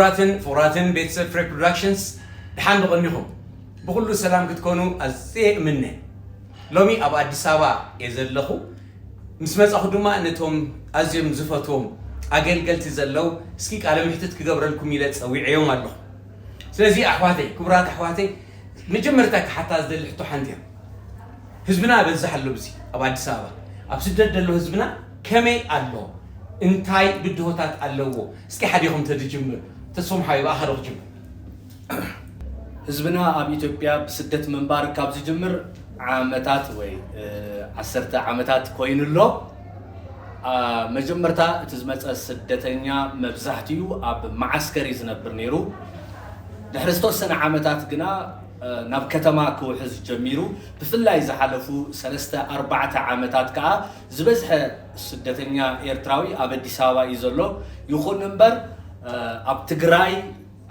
ክቡራትን ፍቑራትን ቤተሰብ ፍሬ ፕሮዳክሽንስ፣ ድሓን ዶ ቀኒኹም? ብኹሉ ሰላም ክትኮኑ ኣዝየ እምነ። ሎሚ ኣብ ኣዲስ ኣበባ እየ ዘለኹ። ምስ መጻኹ ድማ ነቶም ኣዝዮም ዝፈትዎም ኣገልገልቲ ዘለዉ እስኪ ቃለ ምሕትት ክገብረልኩም ኢለ ጸዊዐዮም ኣለኹ። ስለዚ ኣሕዋተይ፣ ክቡራት ኣሕዋተይ፣ መጀመርታ ክሓታ ዝደሊ ሕቶ ሓንቲ እያ። ህዝብና በዝሕ ኣሎ ብዚ ኣብ ኣዲስ ኣበባ ኣብ ስደት ዘሎ ህዝብና ከመይ ኣሎ? እንታይ ብድሆታት ኣለዎ? እስኪ ሓዲኹም ተድጅምር። ተስፎም ሓዊ ብኣኻ ዶ ክጅምር? ህዝብና ኣብ ኢትዮጵያ ብስደት ምንባር ካብ ዝጅምር ዓመታት ወይ ዓሰርተ ዓመታት ኮይኑ ኣሎ። መጀመርታ እቲ ዝመፀ ስደተኛ መብዛሕትኡ ኣብ መዓስከር እዩ ዝነብር ነይሩ። ድሕሪ ዝተወሰነ ዓመታት ግና ናብ ከተማ ክውሕዝ ጀሚሩ። ብፍላይ ዝሓለፉ ሰለስተ ኣርባዕተ ዓመታት ከዓ ዝበዝሐ ስደተኛ ኤርትራዊ ኣብ ኣዲስ ኣበባ እዩ ዘሎ። ይኹን እምበር ኣብ ትግራይ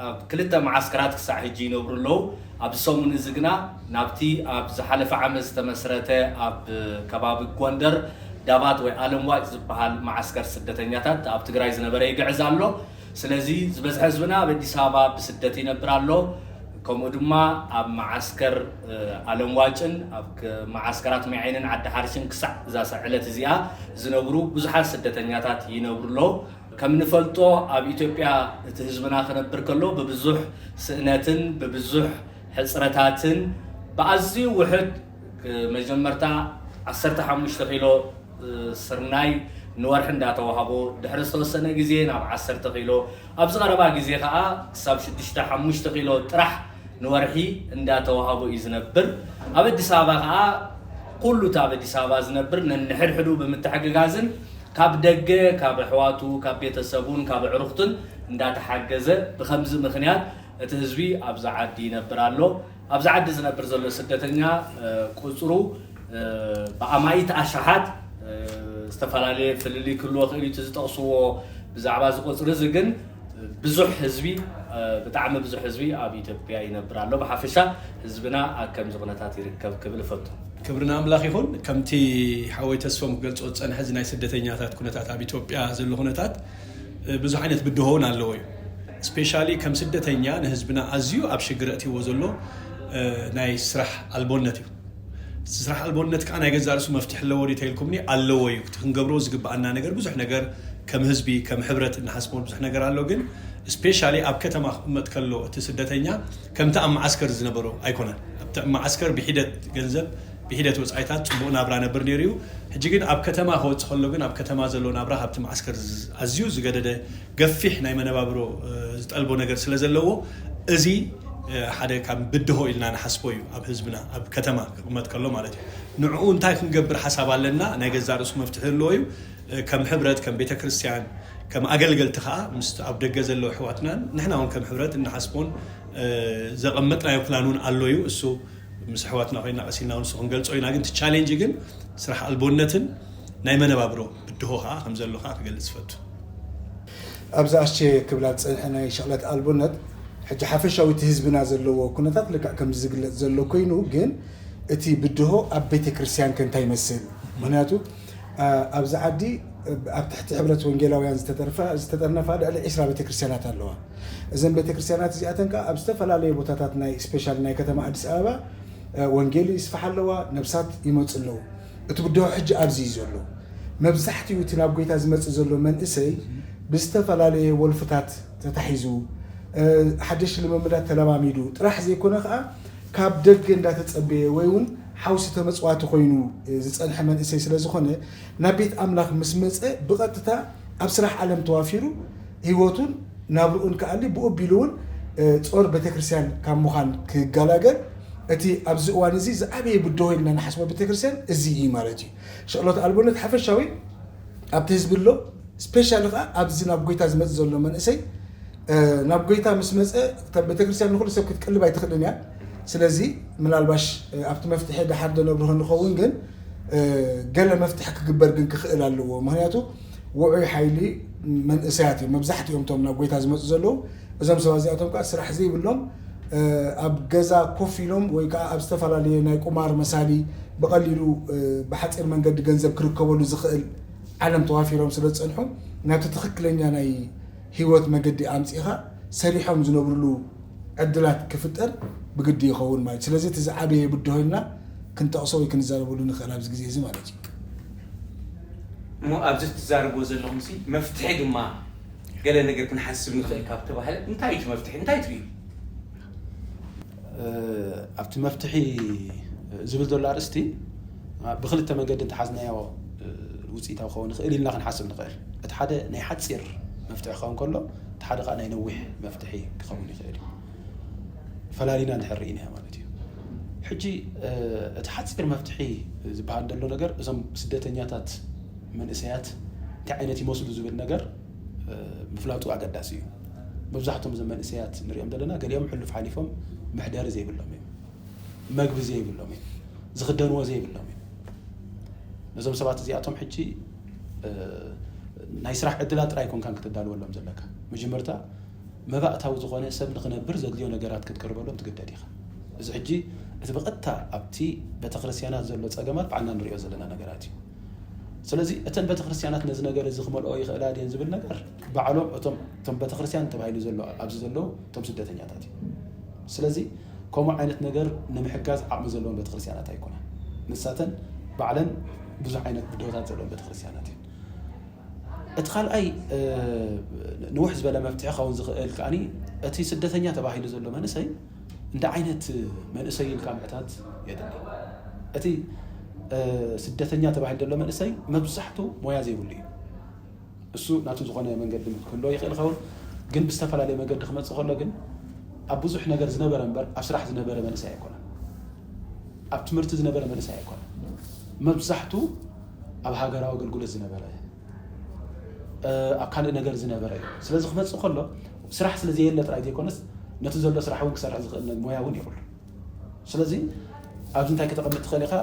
ኣብ ክልተ መዓስከራት ክሳዕ ሕጂ ይነብሩ ኣለዉ። ኣብዚ ሰሙን እዚ ግና ናብቲ ኣብ ዝሓለፈ ዓመት ዝተመስረተ ኣብ ከባቢ ጎንደር ዳባት ወይ ኣለምዋጭ ዝበሃል መዓስከር ስደተኛታት ኣብ ትግራይ ዝነበረ ይግዕዝ ኣሎ። ስለዚ ዝበዝሐ ህዝብና ኣብ ኣዲስ ኣበባ ብስደት ይነብር ኣሎ። ከምኡ ድማ ኣብ መዓስከር ኣለምዋጭን ኣብ መዓስከራት መይዓይንን ዓዲ ሓርሽን ክሳዕ እዛ ዕለት እዚኣ ዝነብሩ ብዙሓት ስደተኛታት ይነብሩ ኣለዉ። ከም ንፈልጦ ኣብ ኢትዮጵያ እቲ ህዝብና ክነብር ከሎ ብብዙሕ ስእነትን ብብዙሕ ሕፅረታትን ብኣዝዩ ውሕድ መጀመርታ ዓሰርተ ሓሙሽተ ኪሎ ስርናይ ንወርሒ እንዳተዋህቦ ድሕሪ ዝተወሰነ ግዜ ናብ ዓሰርተ ኪሎ ኣብዚ ቀረባ ግዜ ከዓ ክሳብ ሽዱሽተ ሓሙሽተ ኪሎ ጥራሕ ንወርሒ እንዳተዋህቦ እዩ ዝነብር። ኣብ ኣዲስ ኣበባ ከዓ ኩሉ እቲ ኣብ ኣዲስ ኣበባ ዝነብር ነንሕድሕዱ ብምትሕግጋዝን ካብ ደገ ካብ ኣሕዋቱ ካብ ቤተሰቡን ካብ ኣዕሩኽቱን እንዳተሓገዘ ብከምዚ ምኽንያት እቲ ህዝቢ ኣብዚ ዓዲ ይነብር ኣሎ። ኣብዚ ዓዲ ዝነብር ዘሎ ስደተኛ ቁፅሩ ብኣማኢት ኣሽሓት ዝተፈላለየ ፍልልይ ክህልዎ ክእል እዩ። እቲ ዝጠቕስዎ ብዛዕባ እዚ ቁፅሪ እዚ ግን ብዙሕ ህዝቢ ብጣዕሚ ብዙሕ ህዝቢ ኣብ ኢትዮጵያ ይነብር ኣሎ። ብሓፈሻ ህዝብና ኣብ ከምዚ ኩነታት ይርከብ ክብል እፈቱ። ክብሪ ንኣምላኽ ይኹን። ከምቲ ሓወይ ተስፎም ክገልጾ ዝጸንሐ እዚ ናይ ስደተኛታት ኩነታት ኣብ ኢትዮጵያ ዘሎ ኩነታት ብዙሕ ዓይነት ብድሆ እውን ኣለዎ እዩ። ስፔሻሊ ከም ስደተኛ ንህዝብና ኣዝዩ ኣብ ሽግር ኣእትይዎ ዘሎ ናይ ስራሕ ኣልቦነት እዩ። እቲ ስራሕ ኣልቦነት ከዓ ናይ ገዛእ ርእሱ መፍትሒ ኣለዎ ድዩ ተይልኩምኒ ኣለዎ እዩ። እቲ ክንገብሮ ዝግብኣና ነገር ብዙሕ ነገር ከም ህዝቢ ከም ሕብረት እንሓስቦ ብዙሕ ነገር ኣሎ። ግን ስፔሻሊ ኣብ ከተማ ክቕመጥ ከሎ እቲ ስደተኛ ከምቲ ኣብ መዓስከር ዝነበሮ ኣይኮነን። ኣብቲ ኣብ መዓስከር ብሒደት ገንዘብ ብሒደት ወፃኢታት ፅቡቕ ናብራ ነብር ነይሩ እዩ። ሕጂ ግን ኣብ ከተማ ክወፅእ ከሎ ግን ኣብ ከተማ ዘሎ ናብራ ካብቲ መዓስከር ኣዝዩ ዝገደደ ገፊሕ ናይ መነባብሮ ዝጠልቦ ነገር ስለ ዘለዎ እዚ ሓደ ካብ ብድሆ ኢልና ንሓስቦ እዩ ኣብ ህዝብና ኣብ ከተማ ክቕመጥ ከሎ ማለት እዩ። ንዕኡ እንታይ ክንገብር ሓሳብ ኣለና ናይ ገዛእ ርእሱ መፍትሒ ዘለዎ እዩ። ከም ሕብረት ከም ቤተ ክርስቲያን ከም ኣገልገልቲ ከዓ ምስ ኣብ ደገ ዘለዉ ኣሕዋትናን ንሕና እውን ከም ሕብረት እንሓስቦን ዘቐመጥናዮ ፕላን እውን ኣሎ እዩ። እሱ ምስ ኣሕዋትና ኮይና ቀሲልና እውን ንሱ ክንገልጾ ኢና። ግን እቲ ቻሌንጅ ግን ስራሕ ኣልቦነትን ናይ መነባብሮ ብድሆ ከዓ ከም ዘሎ ከዓ ክገልጽ ይፈቱ። ኣብዚ ኣስቼ ክብላ ዝፀንሐ ናይ ሸቕለት ኣልቦነት ሕጂ ሓፈሻዊ እቲ ህዝብና ዘለዎ ኩነታት ልክዕ ከምዚ ዝግለፅ ዘሎ ኮይኑ ግን እቲ ብድሆ ኣብ ቤተ ክርስቲያን ከ እንታይ ይመስል? ምክንያቱ ኣብዚ ዓዲ ኣብ ትሕቲ ሕብረት ወንጌላውያን ዝተጠርነፋ ልዕሊ ዒስራ ቤተክርስትያናት ኣለዋ። እዘን ቤተክርስትያናት እዚኣተን ከዓ ኣብ ዝተፈላለዩ ቦታታት ናይ ስፔሻል ናይ ከተማ ኣዲስ ኣበባ ወንጌል ይስፋሕ ኣለዋ፣ ነብሳት ይመፁ ኣለዉ። እቲ ብድሆ ሕጂ ኣብዚ እዩ ዘሎ። መብዛሕትኡ እቲ ናብ ጎይታ ዝመፅእ ዘሎ መንእሰይ ብዝተፈላለየ ወልፍታት ተታሒዙ ሓደሽ ልምምዳት ተለማሚዱ ጥራሕ ዘይኮነ ከዓ ካብ ደገ እንዳተፀበየ ወይ እውን ሓውሲ ተመፅዋቲ ኮይኑ ዝፀንሐ መንእሰይ ስለ ዝኾነ ናብ ቤት ኣምላኽ ምስ መፀ ብቐጥታ ኣብ ስራሕ ዓለም ተዋፊሩ ህይወቱን ናብርኡን ክኣሊ ብኡ ኣቢሉ እውን ጾር ቤተክርስትያን ካብ ምዃን ክገላገል እቲ ኣብዚ እዋን እዚ ዝዓበየ ብድሆ ኢልና ንሓስቦ ቤተክርስትያን እዚ እዩ ማለት እዩ። ሸቕሎት ኣልቦነት ሓፈሻዊ ኣብቲ ህዝቢ ኣሎ። ስፔሻሊ ከዓ ኣብዚ ናብ ጎይታ ዝመፅእ ዘሎ መንእሰይ ናብ ጎይታ ምስ መፀ እታ ቤተክርስትያን ንኩሉ ሰብ ክትቀልብ ኣይትኽእልን እያ። ስለዚ ምናልባሽ ኣብቲ መፍትሒ ደሓር ዶ ነብርሆ ንኸውን ግን ገለ መፍትሒ ክግበር ግን ክኽእል ኣለዎ። ምክንያቱ ውዑይ ሓይሊ መንእሰያት እዮም መብዛሕትኦም እቶም ናብ ጎይታ ዝመፁ ዘለዉ። እዞም ሰባት እዚኣቶም ከዓ ስራሕ ዘይብሎም ኣብ ገዛ ኮፍ ኢሎም ወይ ከዓ ኣብ ዝተፈላለየ ናይ ቁማር መሳሊ ብቐሊሉ ብሓፂር መንገዲ ገንዘብ ክርከበሉ ዝኽእል ዓለም ተዋፊሮም ስለ ዝፀንሑ ናብቲ ትኽክለኛ ናይ ህይወት መገዲ ኣምፂኻ ሰሪሖም ዝነብርሉ ዕድላት ክፍጠር ብግዲ ይኸውን ማለት እዩ። ስለዚ እቲ ዝዓበየ ብድሆ ኢልና ክንጠቕሶ ወይ ክንዛረበሉ ንኽእል ኣብዚ ግዜ እዚ ማለት እዩ። እሞ ኣብዚ ትዛረብዎ ዘለኹም ሲ መፍትሒ ድማ ገለ ነገር ክንሓስብ ንኽእል ካብ ተባህለ እንታይ እዩ እቲ መፍትሒ? እንታይ ትርእዩ? ኣብቲ መፍትሒ ዝብል ዘሎ ኣርእስቲ ብክልተ መንገዲ እንተሓዝናዮ ውፅኢታዊ ክኸውን ይኽእል ኢልና ክንሓስብ ንኽእል። እቲ ሓደ ናይ ሓፂር መፍትሒ ክኸውን ከሎ፣ እቲ ሓደ ከዓ ናይ ነዊሕ መፍትሒ ክኸውን ይኽእል እዩ። ፈላሊና እንድሕር ርኢናዮ ማለት እዩ። ሕጂ እቲ ሓፂር መፍትሒ ዝበሃል ዘሎ ነገር እዞም ስደተኛታት መንእሰያት እንታይ ዓይነት ይመስሉ ዝብል ነገር ምፍላጡ ኣገዳሲ እዩ። መብዛሕቶም እዞም መንእሰያት ንሪኦም ዘለና ገሊኦም ሕሉፍ ሓሊፎም መሕደሪ ዘይብሎም እዮም፣ መግቢ ዘይብሎም እዮም፣ ዝኽደንዎ ዘይብሎም እዮም። ነዞም ሰባት እዚኣቶም ሕጂ ናይ ስራሕ ዕድላት ጥራይ ኮንካን ክትዳልወሎም ዘለካ። መጀመርታ መባእታዊ ዝኾነ ሰብ ንኽነብር ዘድልዮ ነገራት ክትቅርበሎም ትግደድ ኢኻ። እዚ ሕጂ እቲ ብቐጥታ ኣብቲ ቤተክርስትያናት ዘሎ ጸገማት ባዕልና ንሪኦ ዘለና ነገራት እዩ። ስለዚ እተን ቤተክርስትያናት ነዚ ነገር እዚ ክመልኦ ይኽእላ ድየን ዝብል ነገር ባዕሎም እቶም እቶም ቤተክርስትያን ተባሂሉ ዘሎ ኣብዚ ዘለዉ እቶም ስደተኛታት እዩ። ስለዚ ከምኡ ዓይነት ነገር ንምሕጋዝ ዓቕሚ ዘለዎም ቤተክርስትያናት ኣይኮነን። ንሳተን ባዕለን ብዙሕ ዓይነት ብድሆታት ዘለዎም ቤተክርስትያናት እዩ። እቲ ካልኣይ ንውሕ ዝበለ መፍትሒ ክኸውን ዝኽእል ከኣ እቲ ስደተኛ ተባሂሉ ዘሎ መንእሰይ እንደ ዓይነት መንእሰይ ኢልካ ምሕታት የድሊ። እቲ ስደተኛ ተባሂሉ ዘሎ መንእሰይ መብዛሕቱ ሞያ ዘይብሉ እዩ። እሱ ናቱ ዝኾነ መንገዲ ክህልዎ ይኽእል ይኸውን፣ ግን ብዝተፈላለየ መገዲ ክመፅእ ከሎ ግን ኣብ ብዙሕ ነገር ዝነበረ እምበር ኣብ ስራሕ ዝነበረ መንእሰይ ኣይኮነን። ኣብ ትምህርቲ ዝነበረ መንእሰይ ኣይኮነን። መብዛሕቱ ኣብ ሃገራዊ ኣገልግሎት ዝነበረ፣ ኣብ ካልእ ነገር ዝነበረ እዩ። ስለዚ ክመፅእ ከሎ ስራሕ ስለ ዘየለ ጥራይ ዘይኮነስ ነቲ ዘሎ ስራሕ እውን ክሰርሕ ዝኽእል ሞያ እውን የብሉ። ስለዚ ኣብዚ እንታይ ከተቐምጥ ትኽእል ኢኻ?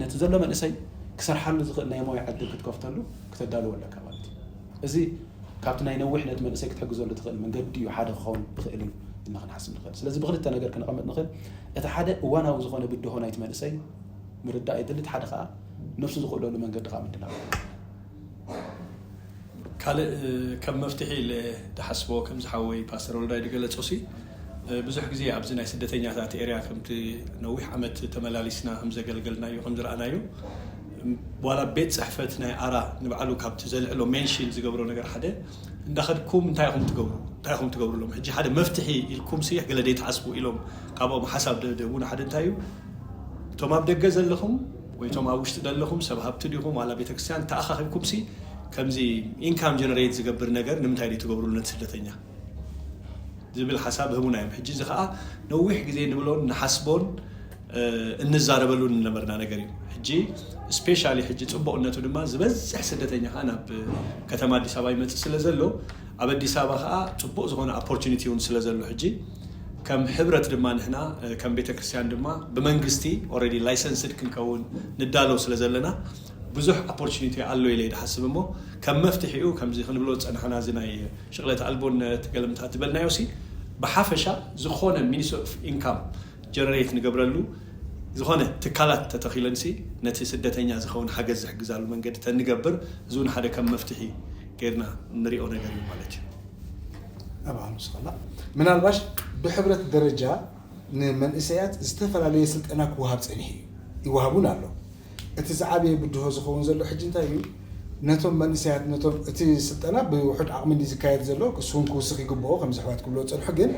ነቲ ዘሎ መንእሰይ ክሰርሓሉ ዝኽእል ናይ ሞያ ዕድል ክትከፍተሉ ክተዳልዎ ኣለካ ማለት እዩ። እዚ ካብቲ ናይ ነዊሕ ነቲ መንእሰይ ክትሕግዘሉ ትኽእል መንገዲ እዩ፣ ሓደ ክኸውን ይኽእል እዩ ኢልና ክንሓስብ ንኽእል። ስለዚ ብክልተ ነገር ክንቐምጥ ንኽእል። እቲ ሓደ እዋናዊ ዝኾነ ብድሆ ናይቲ መንእሰይ ምርዳእ የድሊ፣ እቲ ሓደ ከዓ ነብሱ ዝኽእለሉ መንገዲ ከዓ ምድላው። ካልእ ከም መፍትሒ ኢለ ዝሓስቦ ከምዚ ሓወይ ፓስተር ወልዳይ ዝገለጾ ሲ ብዙሕ ግዜ ኣብዚ ናይ ስደተኛታት ኤርያ ከምቲ ነዊሕ ዓመት ተመላሊስና ከም ዘገልገልናዮ ከም ዝረኣናዮ ዋላ ቤት ፅሕፈት ናይ ኣራ ንባዕሉ ካብቲ ዘልዕሎ ሜንሽን ዝገብሮ ነገር ሓደ እንዳኸድኩም እንታይ ኢኹም ትገብሩ እንታይ ኢኹም ትገብሩሎም ሕጂ ሓደ መፍትሒ ኢልኩም ሲ ገለ ደይትሓስቡ ኢሎም ካብኦም ሓሳብ ደደቡን ሓደ እንታይ እዩ እቶም ኣብ ደገ ዘለኹም ወይ እቶም ኣብ ውሽጢ ዘለኹም ሰብ ሃብቲ ዲኹም ዋላ ቤተክርስትያን ተኣኻኺብኩም ሲ ከምዚ ኢንካም ጀነሬት ዝገብር ነገር ንምንታይ ደይ ትገብሩሉ ነቲ ስደተኛ ዝብል ሓሳብ ህቡና እዮም ሕጂ እዚ ከዓ ነዊሕ ግዜ ንብሎን ንሓስቦን እንዛረበሉ ንነበርና ነገር እዩ ሕጂ ስፔሻሊ ሕጂ ፅቡቅነቱ ድማ ዝበዝሕ ስደተኛ ከዓ ናብ ከተማ ኣዲስ ኣበባ ይመፅእ ስለ ዘሎ ኣብ ኣዲስ ኣበባ ከዓ ፅቡቅ ዝኾነ ኦፖርቹኒቲ እውን ስለ ዘሎ ሕጂ ከም ሕብረት ድማ ንሕና ከም ቤተክርስትያን ድማ ብመንግስቲ ኦረዲ ላይሰንስድ ክንከውን ንዳለው ስለ ዘለና ብዙሕ ኦፖርቹኒቲ ኣሎ ኢለ ድሓስብ እሞ ከም መፍትሒኡ ከምዚ ክንብሎ ዝፀናሕና እዚ ናይ ሽቕለት ኣልቦነት ገለምታት ዝበልናዮ ሲ ብሓፈሻ ዝኾነ ሚኒስ ኦፍ ኢንካም ጀነሬት ንገብረሉ ዝኾነ ትካላት ተተኺለን ሲ ነቲ ስደተኛ ዝኸውን ሓገዝ ዝሕግዛሉ መንገዲ ተንገብር እዚ እውን ሓደ ከም መፍትሒ ገይርና ንሪኦ ነገር እዩ ማለት እዩ ኣብኣ ንስኸላ ምናልባሽ ብሕብረት ደረጃ ንመንእሰያት ዝተፈላለየ ስልጠና ክወሃብ ፀኒሑ እዩ ይወሃቡን ኣሎ እቲ ዝዓበየ ብድሆ ዝኸውን ዘሎ ሕጂ እንታይ እዩ ነቶም መንእሰያት ነቶም እቲ ስልጠና ብውሑድ ዓቕሚ እንዲ ዝካየድ ዘሎ ክስውን ክውስኽ ይግብኦ ከም ዝሕዋት ክብሎ ፀንሑ ግን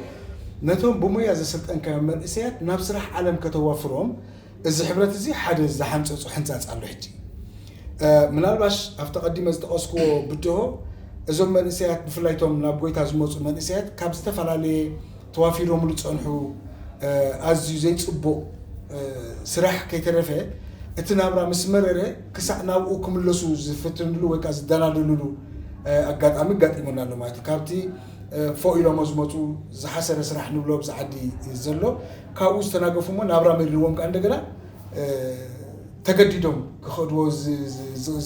ነቶም ብሞያ ዘሰልጠንካዮም መንእሰያት ናብ ስራሕ ዓለም ከተዋፍሮም እዚ ሕብረት እዚ ሓደ ዝሓንፀፁ ሕንፃፅ ኣሎ ሕጂ ምናልባሽ ኣብቲ ቀዲመ ዝጠቐስክዎ ብድሆ እዞም መንእሰያት ብፍላይ ቶም ናብ ጎይታ ዝመፁ መንእሰያት ካብ ዝተፈላለየ ተዋፊሮምሉ ዝፀንሑ ኣዝዩ ዘይፅቡቕ ስራሕ ከይተረፈ እቲ ናብራ ምስ መረረ ክሳዕ ናብኡ ክምለሱ ዝፍትንሉ ወይ ከዓ ዝደላደልሉ ኣጋጣሚ ኣጋጢሙና ኣሎ ማለት እዩ ካብቲ ፎእ ኢሎሞ ዝመፁ ዝሓሰረ ስራሕ ንብሎ ኣብዚ ዓዲ ዘሎ ካብኡ ዝተናገፉ እሞ ናብራ መሪርዎም ከዓ እንደገና ተገዲዶም ክኸድዎ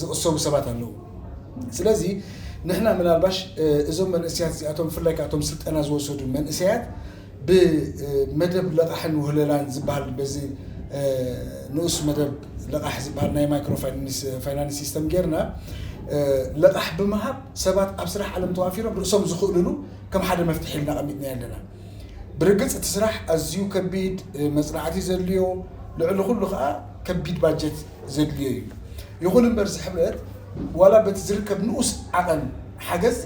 ዝቕሰቡ ሰባት ኣለዉ ስለዚ ንሕና ምናልባሽ እዞም መንእስያት እዚኣቶም ብፍላይ ከኣቶም ስልጠና ዝወሰዱ መንእሰያት ብመደብ ለቓሕን ውህለላን ዝበሃል በዚ ንኡስ መደብ ለቓሕ ዝበሃል ናይ ማይክሮ ፋይናንስ ሲስተም ጌርና ለቓሕ ብምሃብ ሰባት ኣብ ስራሕ ዓለም ተዋፊሮም ርእሶም ዝኽእልሉ ከም ሓደ መፍትሒ ኢልና ኣቐሚጥና ኣለና። ብርግጽ እቲ ስራሕ ኣዝዩ ከቢድ መጽናዕቲ ዘድልዮ፣ ልዕሊ ኩሉ ከዓ ከቢድ ባጀት ዘድልዮ እዩ። ይኹን እምበር እዚ ሕብረት ዋላ በቲ ዝርከብ ንኡስ ዓቐን ሓገዝ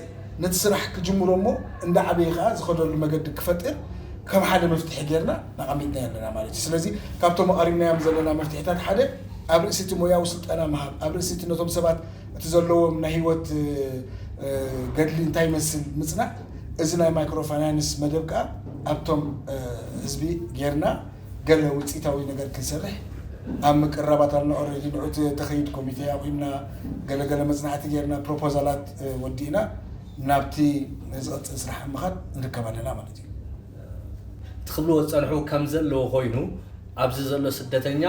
ነቲ ስራሕ ክጅምሮ እሞ እንዳ ዓበየ ከዓ ዝኸደሉ መገዲ ክፈጥር ከም ሓደ መፍትሒ ጌርና ኣቐሚጥና ኣለና ማለት እዩ። ስለዚ ካብቶም ኣቐሪብናዮም ዘለና መፍትሒታት ሓደ ኣብ ርእሲ እቲ ሞያዊ ስልጠና ምሃብ፣ ኣብ ርእሲ እቲ ነቶም ሰባት እቲ ዘለዎም ናይ ህይወት ገድሊ እንታይ ይመስል ምፅናዕ፣ እዚ ናይ ማይክሮ ፋይናንስ መደብ ከዓ ኣብቶም ህዝቢ ጌርና ገለ ውፅኢታዊ ነገር ክንሰርሕ ኣብ ምቅርራባት ኣለና። ኦረዲ ንዑ ተኸይድ ኮሚቴ ኣቑምና፣ ገለገለ መፅናዕቲ ጌርና፣ ፕሮፖዛላት ወዲእና ናብቲ ዝቐፅል ስራሕ ምኻድ ንርከብ ኣለና ማለት እዩ። እቲ ክብልዎ ዝፀንሑ ከም ዘለዎ ኮይኑ ኣብዚ ዘሎ ስደተኛ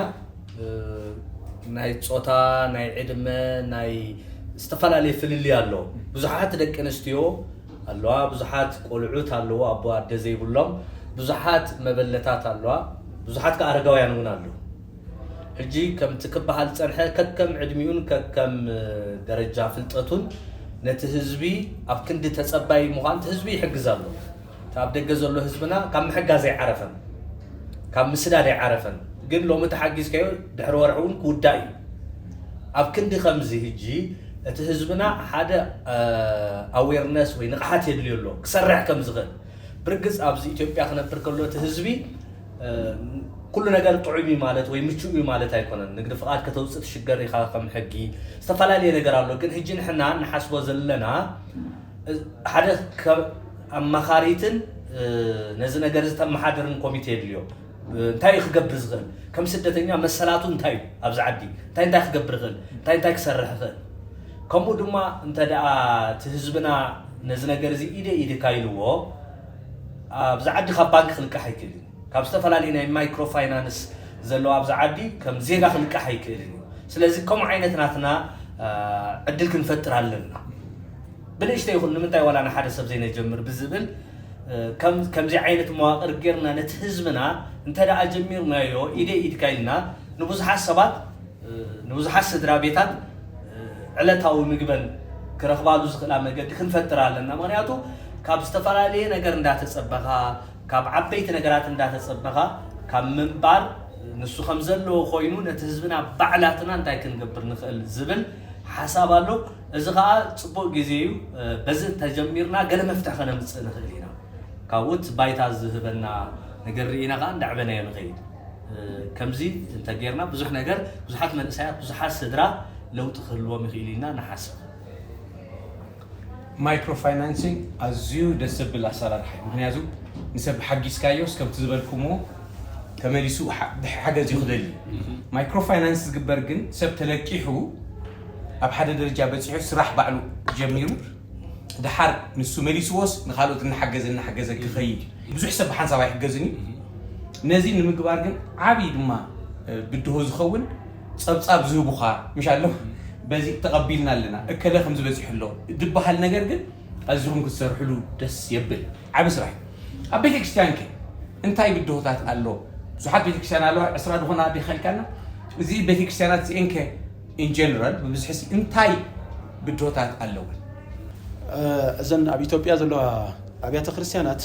ናይ ፆታ፣ ናይ ዕድመ፣ ናይ ዝተፈላለየ ፍልልይ ኣሎ። ብዙሓት ደቂ ኣንስትዮ ኣለዋ፣ ብዙሓት ቆልዑት ኣለዎ ኣቦ ኣደ ዘይብሎም፣ ብዙሓት መበለታት ኣለዋ፣ ብዙሓት ከዓ ኣረጋውያን እውን ኣለዉ። ሕጂ ከምቲ ክበሃል ዝፀንሐ ከከም ዕድሚኡን ከከም ደረጃ ፍልጠቱን ነቲ ህዝቢ ኣብ ክንዲ ተፀባይ ምዃን እቲ ህዝቢ ይሕግዝ ኣሎ። እቲ ኣብ ደገ ዘሎ ህዝብና ካብ ምሕጋዝ ኣይዓረፈን፣ ካብ ምስዳድ ኣይዓረፈን። ግን ሎሚ ተሓጊዝካዮ ድሕሪ ወርሒ እውን ክውዳእ እዩ። ኣብ ክንዲ ከምዚ ሕጂ እቲ ህዝብና ሓደ ኣዌርነስ ወይ ንቕሓት የድልዮ ኣሎ ክሰርሕ ከም ዝኽእል። ብርግፅ ኣብዚ ኢትዮጵያ ክነብር ከሎ እቲ ህዝቢ ኩሉ ነገር ጥዑም እዩ ማለት ወይ ምቹእ እዩ ማለት ኣይኮነን። ንግዲ ፍቓድ ከተውፅእ ትሽገር ኢኻ፣ ከም ሕጊ ዝተፈላለየ ነገር ኣሎ። ግን ሕጂ ንሕና ንሓስቦ ዘለና ሓደ ኣማኻሪትን ነዚ ነገር እዚ ተመሓድርን ኮሚቴ የድልዮ። እንታይ እዩ ክገብር ዝኽእል? ከም ስደተኛ መሰላቱ እንታይ እዩ? ኣብዚ ዓዲ እንታይ እንታይ ክገብር ይኽእል? እንታይ እንታይ ክሰርሕ ይኽእል? ከምኡ ድማ እንተ ደኣ እቲ ህዝብና ነዚ ነገር እዚ ኢደ ኢድካ ኢልዎ ኣብዚ ዓዲ ካብ ባንክ ክልቃሕ ኣይክእልን። ካብ ዝተፈላለዩ ናይ ማይክሮ ፋይናንስ ዘለዎ ኣብዚ ዓዲ ከም ዜጋ ክልቃሕ ኣይክእልን እዩ። ስለዚ ከምኡ ዓይነት ናትና ዕድል ክንፈጥር ኣለና። ብንእሽተይ ይኹን ንምንታይ ዋላ ንሓደ ሰብ ዘይነጀምር ብዝብል ከምዚ ዓይነት መዋቕር ጌርና ነቲ ህዝብና እንተ ደኣ ጀሚርናዮ ኢደ ኢድካ ኢልና ንብዙሓት ሰባት ንብዙሓት ስድራ ቤታት ዕለታዊ ምግበን ክረኽባሉ ዝኽእላ መገዲ ክንፈጥር ኣለና። ምክንያቱ ካብ ዝተፈላለየ ነገር እንዳተፀበኻ፣ ካብ ዓበይቲ ነገራት እንዳተፀበኻ ካብ ምንባር ንሱ ከም ዘለዎ ኮይኑ ነቲ ህዝብና ባዕላትና እንታይ ክንገብር ንኽእል ዝብል ሓሳብ ኣሎ። እዚ ከዓ ፅቡቕ ግዜ እዩ። በዚ እንተጀሚርና ገለ መፍትሒ ከነምፅእ ንኽእል ኢና። ካብኡ እቲ ባይታ ዝህበና ነገር ርኢና ከዓ እንዳዕበናዮ ንኸይድ። ከምዚ እንተጌርና ብዙሕ ነገር ብዙሓት መንእሰያት ብዙሓት ስድራ ለውጢ ክህልዎም ይኽእል ኢልና ንሓስብ። ማይክሮ ፋይናንሲንግ ኣዝዩ ደስ ዘብል ኣሰራርሓ እዩ። ምክንያቱ ንሰብ ሓጊዝካዮስ ከምቲ ዝበልኩሞ ተመሊሱ ሓገዝ እዩ ክደሊ። ማይክሮ ፋይናንስ ዝግበር ግን ሰብ ተለቂሑ ኣብ ሓደ ደረጃ በፂሑ ስራሕ ባዕሉ ጀሚሩ ድሓር ንሱ መሊስዎስ ንካልኦት እናሓገዘ እናሓገዘ ክኸይድ እዩ። ብዙሕ ሰብ ብሓንሳብ ኣይሕገዝን እዩ። ነዚ ንምግባር ግን ዓብዪ ድማ ብድሆ ዝኸውን ፀብፃብ ዝህቡኻ ምሽ ኣሎ በዚ ተቐቢልና ኣለና እከለ ከም ዝበፂሑ ኣሎ ዝበሃል ነገር ግን ኣዚኹም ክትሰርሕሉ ደስ የብል። ዓቢ ስራሕ እዩ። ኣብ ቤተክርስትያን ከ እንታይ ብድሆታት ኣሎ? ብዙሓት ቤተክርስትያን ኣለዋ፣ ዕስራ ዝኾና ኣዴኻ ኢልካና። እዚ ቤተክርስትያናት እዚኤን ከ in general ብብዝሒ እንታይ ብድሆታት ኣለወን? እዘን ኣብ ኢትዮጵያ ዘለዋ ኣብያተ ክርስትያናት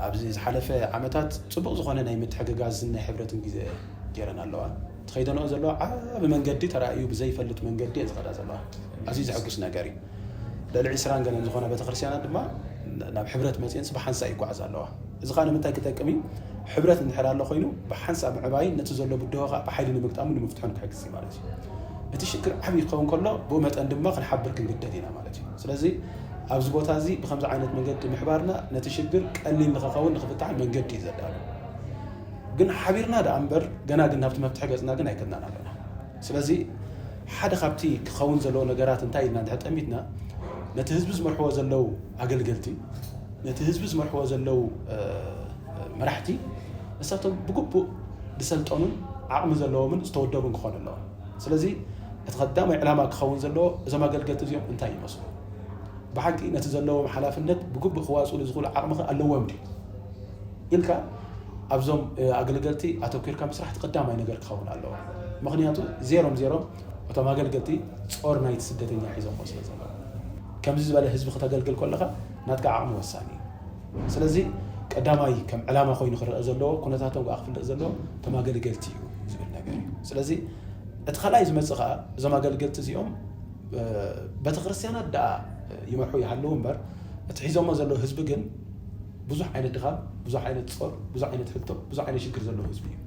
ኣብዚ ዝሓለፈ ዓመታት ፅቡቕ ዝኾነ ናይ ምትሕግጋዝን ናይ ሕብረትን ግዜ ገይረን ኣለዋ። ትኸይደንኦ ዘለዋ ዓቢ መንገዲ ተራእዩ ብዘይፈልጥ መንገዲ እየን ዝኸዳ ዘለዋ። ኣዝዩ ዘሐጉስ ነገር እዩ። ልዕሊ ዕስራን ገለን ዝኾና ቤተክርስትያናት ድማ ናብ ሕብረት መፅየንስ ብሓንሳእ ይጓዓዛ ኣለዋ። እዚ ከዓ ንምንታይ ክጠቅም እዩ? ሕብረት እንድሕር ኣሎ ኮይኑ ብሓንሳእ ምዕባይን ነቲ ዘሎ ብድሆ ከዓ ብሓይሊ ንምግጣሙ ንምፍትሖን ክሕግዝ እዩ ማለት እዩ። እቲ ሽግር ዓብዪ ክኸውን ከሎ ብኡ መጠን ድማ ክንሓብር ክንግደድ ኢና ማለት እዩ። ስለዚ ኣብዚ ቦታ እዚ ብከምዚ ዓይነት መንገዲ ምሕባርና ነቲ ሽግር ቀሊል ንክኸውን ንክፍታሕ መንገዲ እዩ ዘዳሉ። ግን ሓቢርና ደኣ እምበር ገና ግን ናብቲ መፍትሒ ገፅና ግን ኣይከድናን ኣለና። ስለዚ ሓደ ካብቲ ክኸውን ዘለዎ ነገራት እንታይ ኢልና እንድሕር ጠሚትና ነቲ ህዝቢ ዝመርሕዎ ዘለዉ ኣገልገልቲ ነቲ ህዝቢ ዝመርሕዎ ዘለዉ መራሕቲ ንሳቶም ብግቡእ ዝሰልጠኑን ዓቕሚ ዘለዎምን ዝተወደቡን ክኾኑ ኣለዎም። ስለዚ እቲ ቀዳማይ ዕላማ ክኸውን ዘለዎ እዞም ኣገልገልቲ እዚኦም እንታይ ይመስሉ፣ ብሓቂ ነቲ ዘለዎም ሓላፍነት ብግቡእ ክዋፅሉ ዝኽእሉ ዓቕሚ ኸ ኣለዎም ድዩ ኢልካ ኣብዞም ኣገልገልቲ ኣተኲርካ ምስራሕ እቲ ቀዳማይ ነገር ክኸውን ኣለዎ። ምኽንያቱ ዜሮም ዜሮም እቶም ኣገልገልቲ ጾር ናይቲ ስደተኛ ሒዞሞ ስለ ዘለዉ ከምዚ ዝበለ ህዝቢ ክተገልግል ከለኻ ናትካ ዓቕሚ ወሳኒ እዩ። ስለዚ ቀዳማይ ከም ዕላማ ኮይኑ ክረአ ዘለዎ፣ ኩነታቶም ከዓ ክፍለጥ ዘለዎ እቶም ኣገልገልቲ እዩ ዝብል ነገር እዩ። ስለዚ እቲ ካልኣይ ዝመፅእ ከዓ እዞም ኣገልገልቲ እዚኦም ቤተክርስትያናት ደኣ ይመርሑ ይሃለዉ እምበር፣ እቲ ሒዞሞ ዘለዉ ህዝቢ ግን ብዙሕ ዓይነት ድኻም፣ ብዙሕ ዓይነት ጾር፣ ብዙሕ ዓይነት ሕቶ፣ ብዙሕ ዓይነት ሽግር ዘለዎ ህዝቢ እዩ።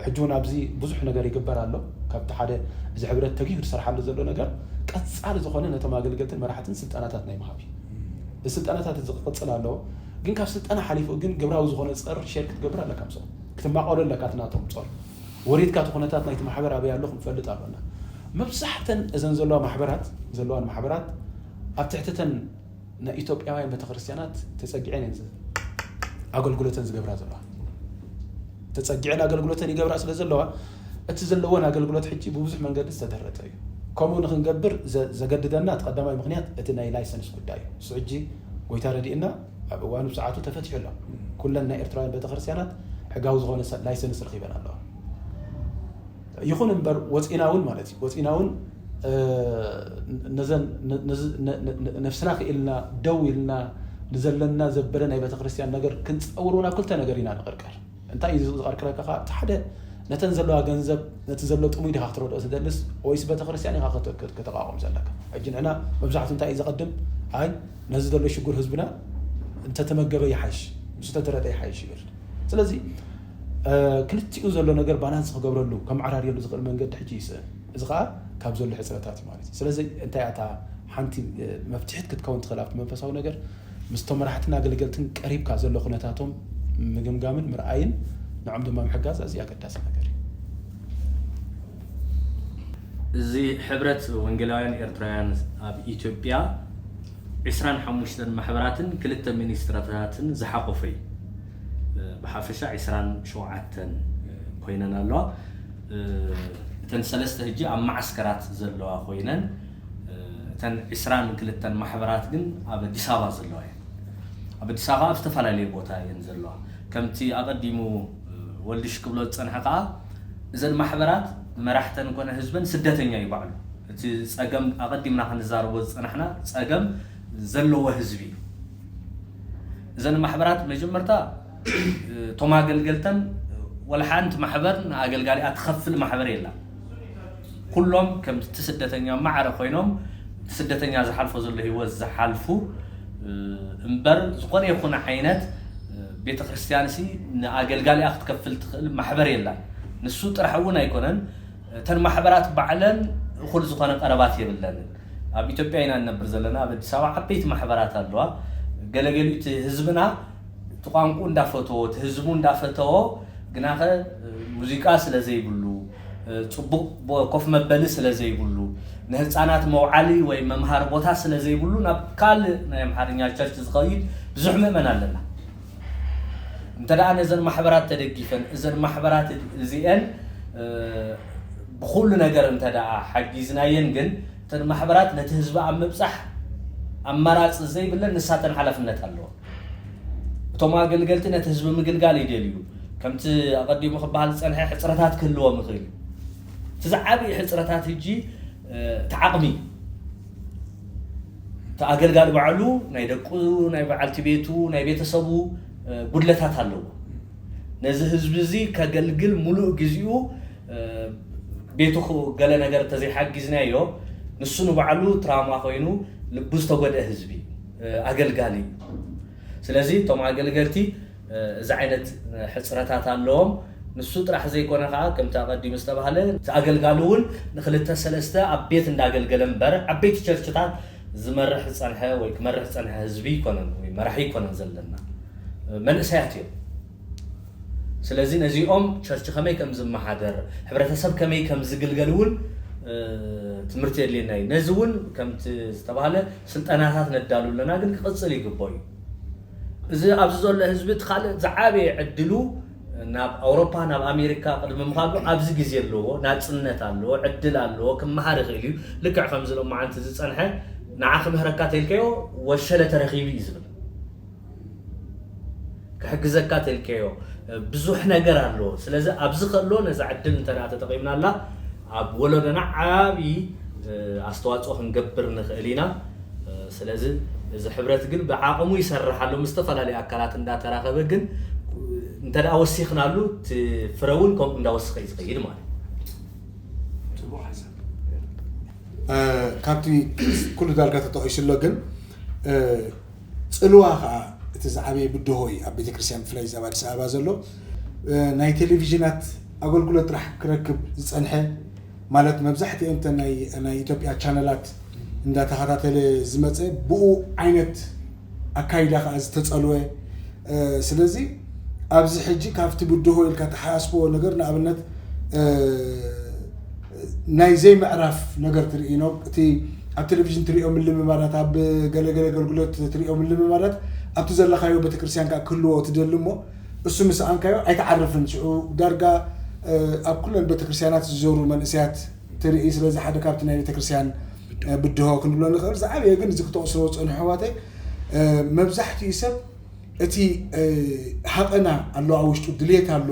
ሕጂ እውን ኣብዚ ብዙሕ ነገር ይግበር ኣሎ። ካብቲ ሓደ እዚ ሕብረት ተጊሁ ዝሰርሓሉ ዘሎ ነገር ቀፃሊ ዝኾነ ነቶም ኣገልገልትን መራሕትን ስልጠናታት ናይ ምሃብ እዩ። እዚ ስልጠናታት እዚ ክቕፅል ኣለዎ። ግን ካብ ስልጠና ሓሊፉ ግን ግብራዊ ዝኾነ ጸር ሼር ክትገብር ኣለካ፣ ምስኦም ክትማቐሉ ኣለካ። እቲ ናቶም ጾር ወሪድካ እቲ ኩነታት ናይቲ ማሕበር ኣበይ ኣሎ ክንፈልጥ ኣሎና። መብዛሕተን እዘን ዘለዋ ማሕበራት ዘለዋን ማሕበራት ኣብ ትሕትተን ናይ ኢትዮጵያውያን ቤተክርስትያናት ተጸጊዐን እየን ዝ- ኣገልግሎተን ዝገብራ ዘለዋ። ተጸጊዐን ኣገልግሎተን ይገብራ ስለ ዘለዋ፣ እቲ ዘለወን ኣገልግሎት ሕጂ ብብዙሕ መንገዲ ዝተደረተ እዩ። ከምኡ ንክንገብር ዘ- ዘገድደና እቲ ቀዳማይ ምክንያት እቲ ናይ ላይሰንስ ጉዳይ እዩ። እሱ ሕጂ ጎይታ ረዲእና ኣብ እዋኑ ብሰዓቱ ተፈቲሑ ኣሎ። ኩለን ናይ ኤርትራውያን ቤተክርስትያናት ሕጋዊ ዝኾነ ሰ- ላይሰንስ ረኺበን ኣለዋ። ይኹን እምበር ወፂና እውን ማለት እዩ፣ ወፂና እውን ነዘን ነፍስና ክኢልና ደው ኢልና ንዘለና ዘበለ ናይ ቤተክርስትያን ነገር ክንፀውር እውን ኣብ ክልተ ነገር ኢና ንቐርቀር። እንታይ እዩ ዝቐርቅረካ ከዓ? እቲ ሓደ ነተን ዘለዋ ገንዘብ ነቲ ዘሎ ጥሙይ ዲኻ ክትረድኦ ትደልስ ወይስ ቤተክርስትያን ኢኻ ከተቃወም ዘለካ? ሕጂ ንዕና መብዛሕቱ እንታይ እዩ ዘቐድም? ኣይ ነዚ ዘሎ ሽጉር ህዝብና እንተተመገበ ይሓይሽ፣ ምስ ተተረጠ ይሓይሽ ይብል። ስለዚ ክልቲኡ ዘሎ ነገር ባላንስ ክገብረሉ ከመዓራርየሉ ዝኽእል መንገዲ ሕጂ ይስእን። እዚ ከዓ ካብ ዘሎ ሕፅረታት እዩ ማለት እዩ። ስለዚ እንታይ እታ ሓንቲ መፍትሒት ክትከውን ትኽእል ኣብቲ መንፈሳዊ ነገር ምስቶም መራሕትን ኣገልገልትን ቀሪብካ ዘሎ ኩነታቶም ምግምጋምን ምርኣይን ንዖም ድማ ምሕጋዝ ኣዝዩ ኣገዳሲ ነገር እዩ። እዚ ሕብረት ወንጌላውያን ኤርትራውያን ኣብ ኢትዮጵያ ዕስራን ሓሙሽተን ማሕበራትን ክልተ ሚኒስትሪታትን ዝሓቆፈ እዩ። ብሓፈሻ ዕስራን ሸውዓተን ኮይነን ኣለዋ። እተን ሰለስተ ሕጂ ኣብ መዓስከራት ዘለዋ ኮይነን እተን ዕስራን ክልተን ማሕበራት ግን ኣብ ኣዲስ ኣበባ ዘለዋ እየን። ኣብ ኣዲስ ኣበባ ኣብ ዝተፈላለየ ቦታ እየን ዘለዋ። ከምቲ ኣቐዲሙ ወልድሽ ክብሎ ዝጸንሐ ከኣ እዘን ማሕበራት መራሕተን ኮነ ህዝበን ስደተኛ እዩ ባዕሉ። እቲ ጸገም ኣቐዲምና ክንዛረቦ ዝጸናሕና ጸገም ዘለዎ ህዝቢ እዩ። እዘን ማሕበራት መጀመርታ እቶም ኣገልገልተን ወላ ሓንቲ ማሕበር ንኣገልጋሊኣ ትኸፍል ማሕበር የላ። ኩሎም ከምቲ ስደተኛ ማዕረ ኮይኖም እቲ ስደተኛ ዝሓልፎ ዘሎ ህይወት ዝሓልፉ እምበር ዝኾነ ይኹን ዓይነት ቤተክርስትያን ሲ ንኣገልጋሊኣ ክትከፍል ትኽእል ማሕበር የላን። ንሱ ጥራሕ እውን ኣይኮነን፣ እተን ማሕበራት ባዕለን እኹል ዝኾነ ቀረባት የብለንን። ኣብ ኢትዮጵያ ኢና ንነብር ዘለና። ኣብ ኣዲስ ኣበባ ዓበይቲ ማሕበራት ኣለዋ። ገለገሊኡ እቲ ህዝብና እቲ ቋንቁ እንዳፈተዎ እቲ ህዝቡ እንዳፈተዎ ግናኸ ሙዚቃ ስለ ዘይብሉ፣ ፅቡቕ ኮፍ መበሊ ስለ ዘይብሉ፣ ንህፃናት መውዓሊ ወይ መምሃሪ ቦታ ስለ ዘይብሉ ናብ ካልእ ናይ ኣምሓርኛ ቸርች ዝኸይድ ብዙሕ ምእመን ኣለና። እንተ ደኣ ነዘን ማሕበራት ተደጊፈን እዘን ማሕበራት እዚአን ብኩሉ ነገር እንተ ደኣ ሓጊዝናየን ግን እተን ማሕበራት ነቲ ህዝቢ ኣብ ምብፃሕ ኣማራፂ ዘይብለን ንሳተን ሓላፍነት ኣለዎ። እቶም ኣገልገልቲ ነቲ ህዝቢ ምግልጋል ይደልዩ። ከምቲ ኣቐዲሙ ክበሃል ዝጸንሐ ሕጽረታት ክህልዎም ይኽእል እዩ። እቲ ዝዓብዩ ሕጽረታት ሕጂ እቲ ዓቕሚ እዩ። እቲ ኣገልጋሊ ባዕሉ ናይ ደቁ፣ ናይ በዓልቲ ቤቱ፣ ናይ ቤተሰቡ ጉድለታት ኣለዎ። ነዚ ህዝቢ እዚ ከገልግል ሙሉእ ግዜኡ ቤቱ ገለ ነገር እንተዘይሓጊዝናዮ ንሱ ንባዕሉ ትራውማ ኮይኑ ልቡ ዝተጎድአ ህዝቢ ኣገልጋሊ እዩ። ስለዚ እቶም ኣገልገልቲ እዚ ዓይነት ሕፅረታት ኣለዎም። ንሱ ጥራሕ ዘይኮነ ከዓ ከምቲ ኣቐዲሙ ዝተባህለ እቲ ኣገልጋሊ እውን ንክልተ ሰለስተ ኣብ ቤት እንዳገልገለ እምበር ዓበይቲ ቸርችታት ዝመርሕ ዝፀንሐ ወይ ክመርሕ ዝፀንሐ ህዝቢ ይኮነን ወይ መራሒ ይኮነን ዘለና መንእሰያት እዮም። ስለዚ ነዚኦም ቸርች ከመይ ከም ዝመሓደር፣ ሕብረተሰብ ከመይ ከም ዝግልገል እውን ትምህርቲ የድልየና እዩ። ነዚ እውን ከምቲ ዝተባህለ ስልጠናታት ነዳሉ ኣለና፣ ግን ክቕፅል ይግቦ እዩ። እዚ ኣብዚ ዘሎ ህዝቢ እቲ ካልእ ዝዓበየ ዕድሉ ናብ ኣውሮፓ ናብ ኣሜሪካ ቅድሚ ምኻዱ ኣብዚ ግዜ ኣለዎ፣ ናፅነት ኣለዎ፣ ዕድል ኣለዎ፣ ክመሃር ይኽእል እዩ። ልክዕ ከምዚ ሎማዓንቲ ዝፀንሐ ንዓ ክምህረካ ተልከዮ ወሸለ ተረኺቡ እዩ ዝብል። ክሕግዘካ ተልከዮ ብዙሕ ነገር ኣሎ። ስለዚ ኣብዚ ከሎ ነዛ ዕድል እንተ ደኣ ተጠቒምናላ ኣብ ወለዶና ዓብዪ ኣስተዋፅኦ ክንገብር ንኽእል ኢና። ስለዚ እዚ ሕብረት ግን ብዓቕሙ ይሰርሕ ኣሎ፣ ምስ ዝተፈላለዩ ኣካላት እንዳተራኸበ፣ ግን እንተ ደኣ ወሲኽናሉ፣ እቲ ፍረ እውን ከምኡ እንዳወሰኸ እዩ ዝኸይድ ማለት እዩ። ካብቲ ኩሉ ዳርጋ ተጠቒሱ ኣሎ፣ ግን ጽልዋ ከዓ እቲ ዝዓበየ ብድሆ እዩ ኣብ ቤተክርስትያን፣ ብፍላይ ኣብ ኣዲስ ኣበባ ዘሎ ናይ ቴሌቪዥናት ኣገልግሎት ጥራሕ ክረክብ ዝፀንሐ፣ ማለት መብዛሕትኦም ናይ ኢትዮጵያ ቻነላት እንዳተኸታተለ ዝመፀ፣ ብኡ ዓይነት ኣካይዳ ከዓ ዝተፀልወ። ስለዚ ኣብዚ ሕጂ ካብቲ ብድሆ ኢልካ ተሓያስቦ ነገር፣ ንኣብነት ናይ ዘይምዕራፍ ነገር ትርኢ ነው። እቲ ኣብ ቴሌቪዥን ትሪኦ ምልምማዳት፣ ኣብ ገለገለ ኣገልግሎት ትሪኦ ምልምማዳት ኣብቲ ዘለኻዮ ቤተክርስትያን ከዓ ክህልዎ ትደሊ እሞ፣ እሱ ምስ ኣንካዮ ኣይተዓርፍን። ሽዑ ዳርጋ ኣብ ኩለን ቤተክርስትያናት ዝዞሩ መንእሰያት ትርኢ። ስለዚ ሓደ ካብቲ ናይ ቤተክርስትያን ብድሆ ክንብሎ ንኽእል። ዝዓበየ ግን እዚ ክተቕስሮ ዝፀንሑ ኣሕዋተይ፣ መብዛሕትኡ ሰብ እቲ ሃቐና ኣሎ፣ ኣብ ውሽጡ ድሌት ኣሎ፣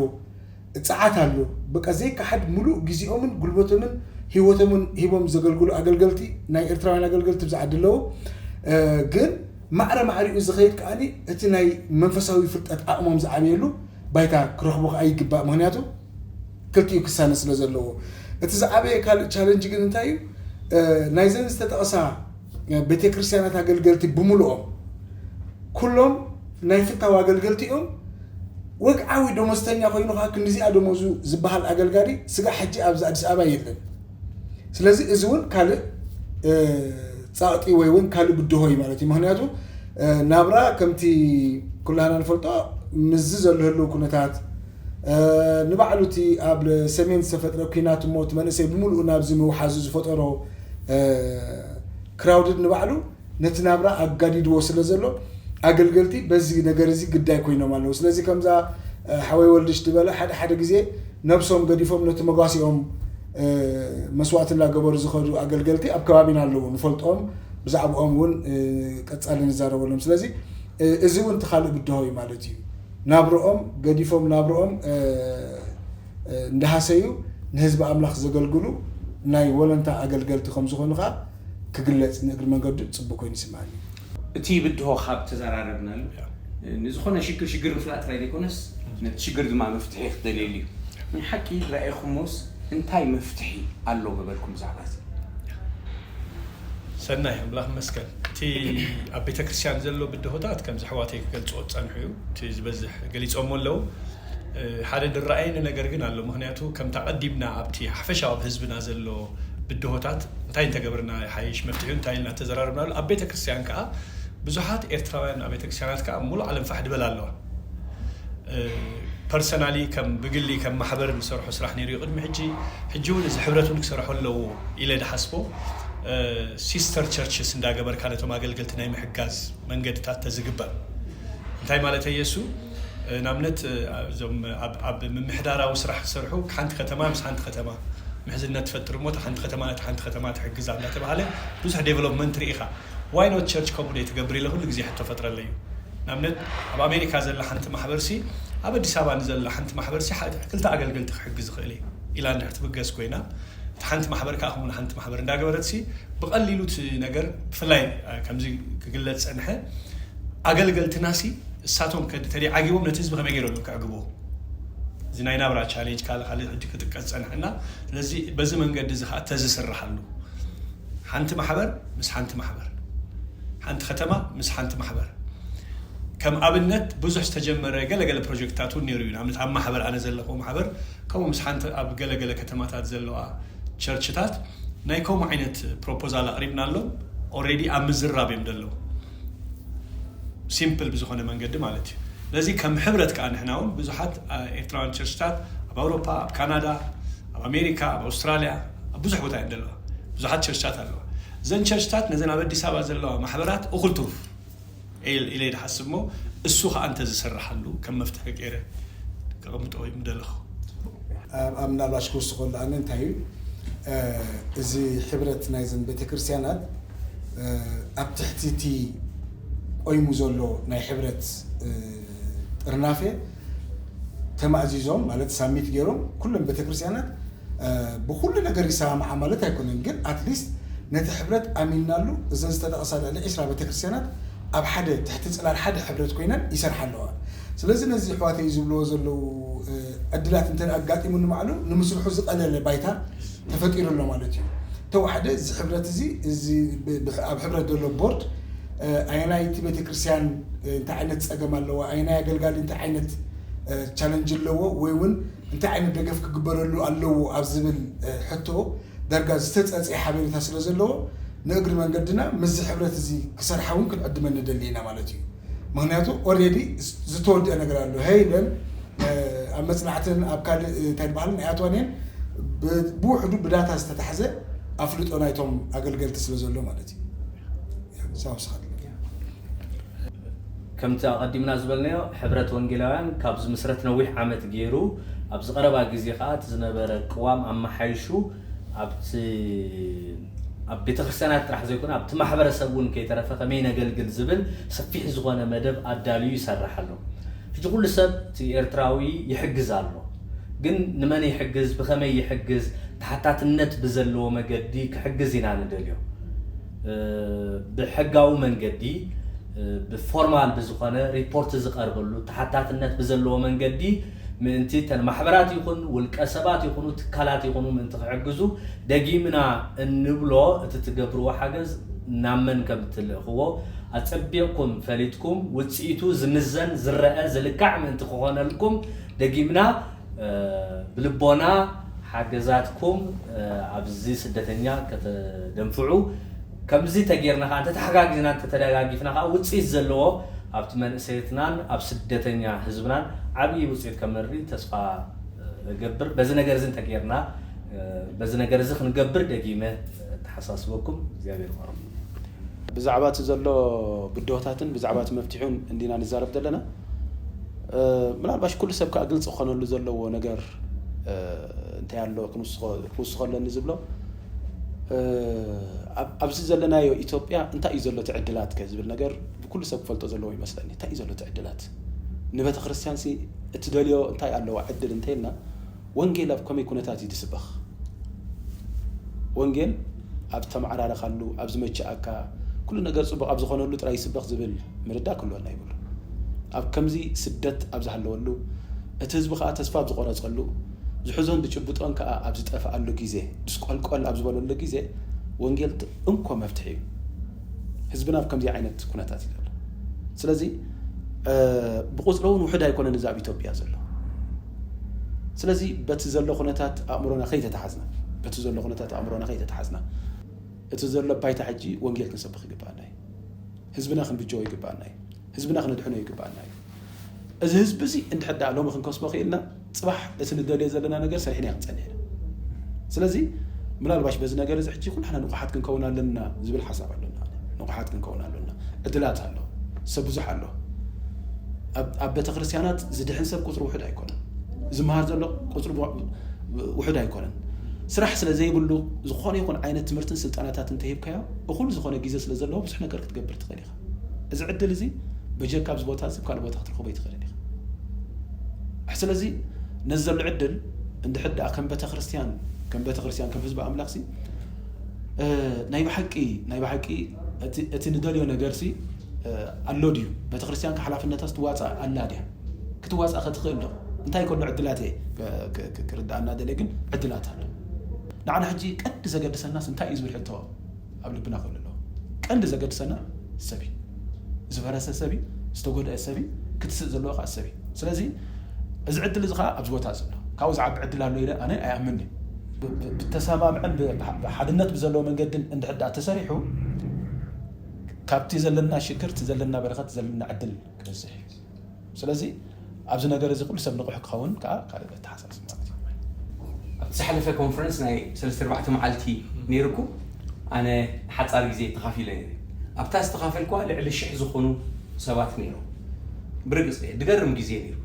ፃዓት ኣሎ። በቃ ዘይከሓድ፣ ሙሉእ ግዜኦምን ጉልበቶምን ህይወቶምን ሂቦም ዘገልግሉ ኣገልገልቲ፣ ናይ ኤርትራውያን ኣገልገልቲ ብዛዕዲ ኣለዉ። ግን ማዕረ ማዕሪኡ ዝኸይድ ከዓኒ እቲ ናይ መንፈሳዊ ፍልጠት ዓቕሞም ዝዓብየሉ ባይታ ክረኽቡ ከዓ ይግባእ። ምክንያቱ ክልቲኡ ክሳነ ስለ ዘለዎ። እቲ ዝዓበየ ካልእ ቻለንጅ ግን እንታይ እዩ? ናይዘን ዝተጠቕሳ ቤተክርስትያናት ኣገልገልቲ ብምልኦም ኩሎም ናይ ፍታው ኣገልገልቲ እዮም። ወግዓዊ ደሞዝተኛ ኮይኑ ከዓ ክንዲዚኣ ደሞዙ ዝበሃል ኣገልጋሊ ስጋ ሕጂ ኣብዚ ኣዲስ ኣበባ የለን። ስለዚ እዚ እውን ካልእ ፃቕጢ ወይ እውን ካልእ ብድሆ እዩ ማለት እዩ። ምክንያቱ ናብራ ከምቲ ኩላህና ንፈልጦ ምስዚ ዘሎ ህልው ኩነታት፣ ንባዕሉ እቲ ኣብ ሰሜን ዝተፈጥረ ኲናት እሞ እቲ መንእሰይ ብምሉኡ ናብዚ ምውሓዙ ዝፈጠሮ ክራውድድ ንባዕሉ ነቲ ናብራ ኣጋዲድዎ ስለ ዘሎ ኣገልገልቲ በዚ ነገር እዚ ግዳይ ኮይኖም ኣለዉ። ስለዚ ከምዛ ሓወይ ወልድሽ ዝበለ ሓደ ሓደ ግዜ ነብሶም ገዲፎም ነቲ መጓሲኦም መስዋእቲ እናገበሩ ዝኸዱ ኣገልገልቲ ኣብ ከባቢና ኣለዉ፣ ንፈልጦም፣ ብዛዕባኦም እውን ቀጻሊ ንዛረበሎም። ስለዚ እዚ እውን እቲ ካልእ ብድሆ እዩ ማለት እዩ። ናብረኦም ገዲፎም ናብረኦም እንዳሃሰዩ ንህዝቢ ኣምላኽ ዘገልግሉ ናይ ወለንታ ኣገልገልቲ ከም ዝኾኑ ከዓ ክግለጽ ንእግሪ መንገዱ ጽቡቅ ኮይኑ ይስምዓኒ። እቲ ብድሆ ካብ ተዘራረብናሉ ንዝኾነ ሽግር ሽግር ምፍላጥ ጥራይ ዘይኮነስ ነቲ ሽግር ድማ መፍትሒ ክደልየሉ እዩ። ናይ ሓቂ ረኣይኹሞስ እንታይ መፍትሒ ኣሎ ምበልኩም ብዛዕባ እዚ? ሰናይ ኣምላኽ መስገን። እቲ ኣብ ቤተ ክርስቲያን ዘሎ ብድሆታት ከምዚ ኣሕዋተይ ክገልጽዎ ዝጸንሑ እዩ። እቲ ዝበዝሕ ገሊጾሞ ኣለዉ። ሓደ ዝረኣየኒ ነገር ግን ኣሎ። ምኽንያቱ ከምታ ቀዲምና ኣብቲ ሓፈሻዊ ኣብ ህዝብና ዘሎ ብድሆታት እንታይ እንተገበርና ይሓይሽ፣ መፍትሒኡ እንታይ ኢልና ተዘራረብናሉ፣ ኣብ ቤተ ክርስቲያን ከኣ ብዙሓት ኤርትራውያን ኣብ ቤተ ክርስቲያናት ከኣ ሙሉእ ዓለም ፋሕ ድበል ኣለዋ። ፐርሰናሊ ከም ብግሊ ከም ማሕበር ንሰርሖ ስራሕ ነይሩ እዩ ቅድሚ ሕጂ። ሕጂ እውን እዚ ሕብረት እውን ክሰርሖ ኣለዎ ኢለ ድሓስቦ፣ ሲስተር ቸርችስ እንዳገበርካ ነቶም ኣገልገልቲ ናይ ምሕጋዝ መንገድታት ተዝግበር። እንታይ ማለት እየ እሱ? ንኣብነት እዞም ኣብ ምምሕዳራዊ ስራሕ ክሰርሑ ሓንቲ ከተማ ምስ ሓንቲ ከተማ ምሕዝነት ትፈጥር እሞ ሓንቲ ከተማ ነቲ ሓንቲ ከተማ ትሕግዛ እንዳተባሃለ ብዙሕ ዴቨሎፕመንት ርኢኻ። ዋይ ኖት ቸርች ከምኡ ደይ ትገብር ኢለ ኩሉ ግዜ ሕቶ ፈጥረለይ እዩ። ንኣብነት ኣብ ኣሜሪካ ዘላ ሓንቲ ማሕበር ሲ ኣብ ኣዲስ ኣበባ ንዘላ ሓንቲ ማሕበር ሲ ክልተ ኣገልገልቲ ክሕግዝ ይኽእል እዩ ኢላ እንድሕር ትብገስ ኮይና፣ እቲ ሓንቲ ማሕበር ከዓ ከምኡ ሓንቲ ማሕበር እንዳገበረት ሲ ብቐሊሉ እቲ ነገር ብፍላይ ከምዚ ክግለጽ ጸንሐ ኣገልገልትና ሲ እሳቶም ተደዓጊቦም ነቲ ህዝቢ ከመይ ገይሮም እዮም ከዕግብዎ? እዚ ናይ ናብራ ቻሌንጅ ካልእ ካልእ ሕጂ ክጥቀስ ጸንሐና። ስለዚ በዚ መንገዲ እዚ ከዓ ተዝስርሓሉ ሓንቲ ማሕበር ምስ ሓንቲ ማሕበር፣ ሓንቲ ከተማ ምስ ሓንቲ ማሕበር። ከም ኣብነት ብዙሕ ዝተጀመረ ገለገለ ፕሮጀክትታት እውን ነይሩ እዩ። ንኣብነት ኣብ ማሕበር ኣነ ዘለኹ ማሕበር ከምኡ ምስ ሓንቲ ኣብ ገለገለ ከተማታት ዘለዋ ቸርችታት ናይ ከምኡ ዓይነት ፕሮፖዛል ኣቕሪብናሎም። ኦልሬዲ ኣብ ምዝራብ እዮም ዘለዉ። ሲምፕል ብዝኾነ መንገዲ ማለት እዩ። ስለዚ ከም ሕብረት ከዓ ንሕና እውን ብዙሓት ኤርትራውያን ቸርችታት ኣብ ኣውሮፓ፣ ኣብ ካናዳ፣ ኣብ ኣሜሪካ፣ ኣብ ኣውስትራልያ፣ ኣብ ብዙሕ ቦታ እየን ዘለዋ። ብዙሓት ቸርችታት ኣለዋ። እዘን ቸርችታት ነዘን ኣብ ኣዲስ ኣበባ ዘለዋ ማሕበራት እኹል ትሩፍ ኢለ ድሓስብ እሞ እሱ ከዓ እንተዝስርሓሉ ከም መፍትሒ ገይረ ከቐምጦ ምደለኹ። ኣብ ምናልባሽ ክውስኾ ለኣነ እንታይ እዩ እዚ ሕብረት ናይዘን ቤተክርስትያናት ኣብ ትሕቲ እቲ ቆይሙ ዘሎ ናይ ሕብረት ጥርናፌ ተማእዚዞም ማለት ሳሚት ገይሮም ኩለን ቤተክርስትያናት ብኩሉ ነገር ይሰማምዓ ማለት ኣይኮነን፣ ግን ኣትሊስት ነቲ ሕብረት ኣሚንናሉ እዘን ዝተጠቐሳ ልዕሊ ዕስራ ቤተክርስትያናት ኣብ ሓደ ትሕቲ ፅላል ሓደ ሕብረት ኮይነን ይሰርሓ ኣለዋ። ስለዚ ነዚ ኣሕዋተይ ዝብልዎ ዘለዉ ዕድላት እንተ ኣጋጢሙ ንባዕሉ ንምስርሑ ዝቐለለ ባይታ ተፈጢሩ ኣሎ ማለት እዩ። ተዋሕደ እዚ ሕብረት እዚ እዚ ኣብ ሕብረት ዘሎ ቦርድ ኣየናይ እቲ ቤተክርስትያን እንታይ ዓይነት ፀገም ኣለዎ፣ ኣየናይ ኣገልጋሊ እንታይ ዓይነት ቻለንጅ ኣለዎ ወይ እውን እንታይ ዓይነት ደገፍ ክግበረሉ ኣለዎ ኣብ ዝብል ሕቶ ዳርጋ ዝተፀፀየ ሓበሬታ ስለ ዘለዎ ንእግሪ መንገድና ምስዚ ሕብረት እዚ ክሰርሓ እውን ክንዕድመ ንደሊ ኢና ማለት እዩ። ምክንያቱ ኦሬዲ ዝተወደአ ነገር ኣሎ። ሄይለን ኣብ መፅናዕትን ኣብ ካልእ እንታይ ዝበሃል ኣይኣትዋን እየን። ብውሕዱ ብዳታ ዝተታሕዘ ኣፍልጦ ናይቶም ኣገልገልቲ ስለ ዘሎ ማለት እዩ። ሳውስኻት ከምቲ ኣቐዲምና ዝበልናዮ ሕብረት ወንጌላውያን ካብ ዝምስረት ነዊሕ ዓመት ገይሩ ኣብዚ ቀረባ ግዜ ከዓ እቲ ዝነበረ ቅዋም ኣመሓይሹ ኣብቲ ኣብ ቤተክርስትያናት ጥራሕ ዘይኮነ ኣብቲ ማሕበረሰብ እውን ከይተረፈ ከመይ ነገልግል ዝብል ሰፊሕ ዝኾነ መደብ ኣዳልዩ ይሰርሕ ኣሎ። ሕጂ ኩሉ ሰብ እቲ ኤርትራዊ ይሕግዝ ኣሎ። ግን ንመን ይሕግዝ፣ ብኸመይ ይሕግዝ፣ ተሓታትነት ብዘለዎ መገዲ ክሕግዝ ኢና ንደልዮ። ብሕጋዊ መንገዲ ብፎርማል ብዝኾነ ሪፖርት ዝቐርበሉ ተሓታትነት ብዘለዎ መንገዲ ምእንቲ ተን ማሕበራት ይኹን ውልቀ ሰባት ይኹኑ ትካላት ይኹኑ ምእንቲ ክሕግዙ ደጊምና እንብሎ እቲ ትገብርዎ ሓገዝ ናብ መን ከም እትልእኽዎ ኣጸቢቕኩም ፈሊጥኩም ውፅኢቱ ዝምዘን ዝረአ ዝልካዕ ምእንቲ ክኾነልኩም ደጊምና ብልቦና ሓገዛትኩም ኣብዚ ስደተኛ ከተደንፍዑ ከምዚ ተጌርና ከዓ እንተተሓጋጊዝና እንተተደጋጊፍና ከዓ ውፅኢት ዘለዎ ኣብቲ መንእሰይትናን ኣብ ስደተኛ ህዝብናን ዓብዪ ውፅኢት ከም ንርኢ ተስፋ እገብር። በዚ ነገር እዚ እንተጌርና በዚ ነገር እዚ ክንገብር ደጊመ ተሓሳስበኩም እግዚኣብሔር ይባርኩም። ብዛዕባ እቲ ዘሎ ብድሆታትን ብዛዕባ እቲ መፍትሒኡን እንዲና ንዛረብ ዘለና። ምናልባሽ ኩሉ ሰብ ከዓ ግልፂ ክኾነሉ ዘለዎ ነገር እንታይ ኣሎ ክውስኸለኒ ዝብሎ ኣብዚ ዘለናዮ ኢትዮጵያ እንታይ እዩ ዘሎ እቲ ዕድላት ከ ዝብል ነገር ብኩሉ ሰብ ክፈልጦ ዘለዎ ይመስለኒ። እንታይ እዩ ዘሎ እቲ ዕድላት ንቤተ ክርስቲያን ሲ እትደልዮ እንታይ ኣለዋ ዕድል እንተይልና ወንጌል ኣብ ከመይ ኩነታት እዩ ዝስበኽ? ወንጌል ኣብ ተመዓራረኻሉ፣ ኣብ ዝመችኣካ፣ ኩሉ ነገር ፅቡቕ ኣብ ዝኾነሉ ጥራይ ይስበኽ ዝብል ምርዳእ ክህልወና ይብሉ። ኣብ ከምዚ ስደት ኣብ ዝሃለወሉ፣ እቲ ህዝቢ ከዓ ተስፋ ኣብ ዝቆረፀሉ፣ ዝሕዞን ዝጭብጦን ከዓ ኣብ ዝጠፍኣሉ ግዜ፣ ድስቆልቆል ኣብ ዝበለሉ ግዜ ወንጌል እቲ እንኮ መፍትሒ እዩ። ህዝብና ኣብ ከምዚ ዓይነት ኩነታት እዩ ዘሎ። ስለዚ ብቁፅሪ እውን ውሕድ ኣይኮነን እዚ ኣብ ኢትዮጵያ ዘሎ። ስለዚ በቲ ዘሎ ኩነታት ኣእምሮና ከይተተሓዝና በቲ ዘሎ ኩነታት ኣእምሮና ከይተተሓዝና እቲ ዘሎ ባይታ ሕጂ ወንጌል ክንሰብኽ ይግባኣና እዩ። ህዝብና ክንብጀዎ ይግባኣና እዩ። ህዝብና ክንድሕኖ ይግባኣና እዩ። እዚ ህዝቢ እዚ እንድሕር ደኣ ሎሚ ክንከስቦ ክኢልና ፅባሕ እቲ ንደልዮ ዘለና ነገር ሰሪሕና ክንፀንሕ ኢና። ስለዚ ምናልባሽ በዚ ነገር እዚ ሕጂ ኩላሕና ንቑሓት ክንከውን ኣለና ዝብል ሓሳብ ኣለና። ንቑሓት ክንከውን ኣለና። ዕድላት ኣሎ። ሰብ ብዙሕ ኣሎ። ኣብ ቤተክርስትያናት ዝድሕን ሰብ ቁፅሪ ውሕድ ኣይኮነን። ዝመሃር ዘሎ ቁፅሪ ውሕድ ኣይኮነን። ስራሕ ስለ ዘይብሉ ዝኾነ ይኹን ዓይነት ትምህርትን ስልጠናታት እንተሂብካዮ እኹል ዝኾነ ግዜ ስለ ዘለዎ ብዙሕ ነገር ክትገብር ትኽእል ኢኻ። እዚ ዕድል እዚ በጀካ ኣብዚ ቦታ እዚ ካልእ ቦታ ክትረኽቦ ይትኽእልን ኢኻ። ስለዚ ነዚ ዘሎ ዕድል እንድሕር ደኣ ከም ቤተክርስትያን ከም ቤተክርስትያን ከም ህዝቢ ኣምላኽ ሲ ናይ ብሓቂ ናይ ብሓቂ እቲ ንደልዮ ነገር ሲ ኣሎ ድዩ? ቤተክርስትያን ሓላፍነታ ክትዋፃእ ኣላ ድያ? ክትዋፃእ ከትኽእል ዶ? እንታይ ከሎ ዕድላት እየ ክርዳኣና ደልየ ግን ዕድላት ኣሎ። ንዓና ሕጂ ቀንዲ ዘገድሰናስ እንታይ እዩ ዝብል ሕቶ ኣብ ልብና ክህሉ ኣለዎ። ቀንዲ ዘገድሰና ሰብ እዩ። ዝፈረሰ ሰብ እዩ። ዝተጎድአ ሰብ እዩ። ክትስእ ዘለዎ ከዓ ሰብ እዩ። ስለዚ እዚ ዕድል እዚ ከዓ ኣብዚ ቦታ ዘሎ ካብኡ ዝዓቢ ዕድል ኣሎ ኢለ ኣነ ኣይኣምን። ብተሰማምዐን ብሓድነት ብዘለዎ መንገድን እንድሕር ደኣ ተሰሪሑ ካብቲ ዘለና ሽግር እቲ ዘለና በረኸት ዘለና ዕድል ክበዝሕ እዩ። ስለዚ ኣብዚ ነገር እዚ ኩሉ ሰብ ንቑሕ ክኸውን ከዓ ካልእ ኣተሓሳስብ ማለት እዩ። ኣብቲ ዝሓለፈ ኮንፈረንስ ናይ ሰለስተ ኣርባዕተ መዓልቲ ነይርኩ ኣነ ሓፃር ግዜ ተኻፊለ ነይረ። ኣብታ ዝተኻፈልኳ ልዕሊ ሽሕ ዝኾኑ ሰባት ነይሮም። ብርግፅ ድገርም ግዜ ነይሩ።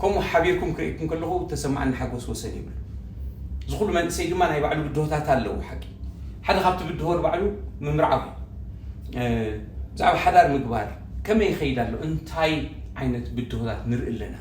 ከምኡ ሓቢርኩም ክርእየኩም ከለኹ ተሰማዓኒ ሓጎስ ወሰን ይብሉ። እዚ ኩሉ መንእሰይ ድማ ናይ ባዕሉ ብድሆታት ኣለዎ ሓቂ። ሓደ ካብቲ ብድሆ ንባዕሉ ምምርዓው እዩ። ብዛዕባ ሓዳር ምግባር ከመይ ይኸይድ ኣሎ እንታይ ዓይነት ብድሆታት ንርኢ ኣለና